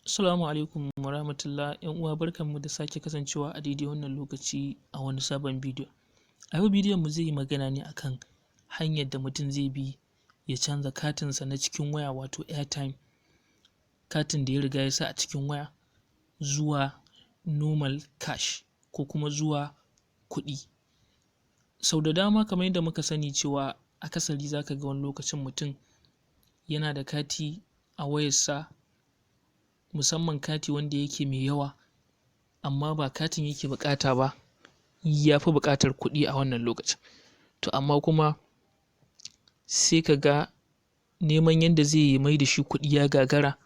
Assalamu alaikum wa rahmatullah. ‘Yan uwa, barkanmu da sake kasancewa a daidai wannan lokaci a wani sabon bidiyo. A yau bidiyon mu zai yi magana ne akan hanyar da mutum zai bi ya canza katinsa na cikin waya, wato airtime, katin da ya riga ya sa a cikin waya, zuwa normal cash ko kuma zuwa kuɗi. Sau da dama, kamar yadda muka sani cewa akasari za ka ga wani lokacin mutum yana da kati a wayarsa, musamman kati wanda yake mai yawa, amma ba katin yake buƙata ba, ya fi buƙatar kuɗi a wannan lokacin. To amma kuma sai ka ga neman yanda zai yi ya mai da shi kuɗi ya gagara.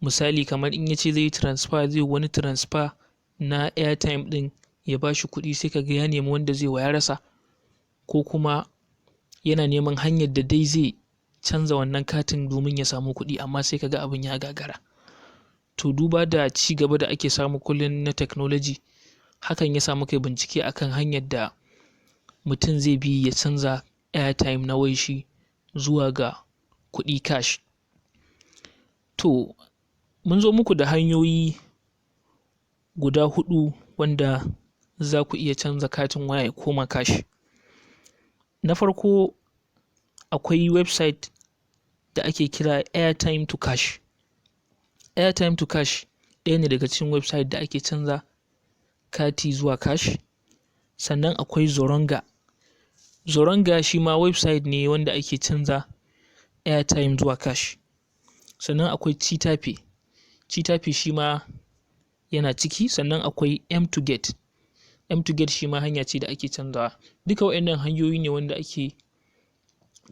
Misali, kamar in ya ce zai yi transfer, zai yi wani transfer na airtime ɗin ya ba shi kuɗi, sai ka ga ya nemi wanda zai wa ya rasa, ko kuma yana neman hanyar da dai zai canza wannan katin domin ya samu kuɗi, amma sai ka ga abin ya gagara. To duba da ci gaba da ake samu kullum na technology, hakan ya sa muka yi bincike akan hanyar da mutum zai bi ya canza airtime na wayar shi zuwa ga kuɗi cash. To mun zo muku da hanyoyi guda huɗu wanda za ku iya canza katin waya ya koma cash. Na farko, akwai website da ake kira Airtime to Cash. Airtime to Cash ɗaya ne daga cikin website da ake canza kati zuwa cash. Sannan akwai Zoronga. Zoronga shi ma website ne wanda ake canza airtime zuwa cash. Sannan akwai Chitapay. Chitapay shi ma yana ciki. Sannan akwai M2Get. M2Get shi ma hanya ce da ake canzawa. Duka waɗannan hanyoyi ne wanda ake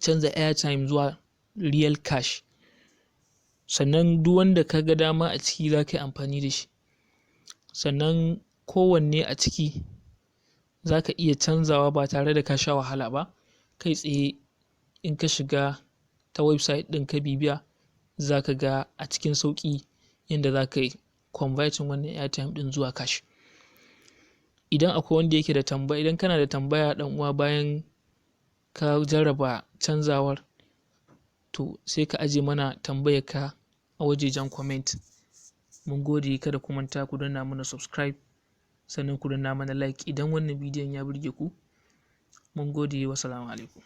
canza airtime zuwa real cash. Sannan duk wanda ka ga dama a ciki za ka yi amfani da shi. Sannan kowanne a ciki za ka iya canzawa ba tare da ka sha wahala ba. Kai tsaye in ka shiga ta website ɗin ka bibiya, za ka ga a cikin sauƙi yanda za ka yi converting wannan airtime ɗin zuwa cash. Idan akwai wanda yake da tambaya, idan kana da tambaya, ɗan uwa, bayan ka jarraba canzawar, to sai ka aje mana tambayar ka a wajejen comment. Mun gode. Kada ku manta ku danna mana subscribe, sannan ku danna mana like idan wannan bidiyon ya burge ku. Mun gode, wassalamu alaikum.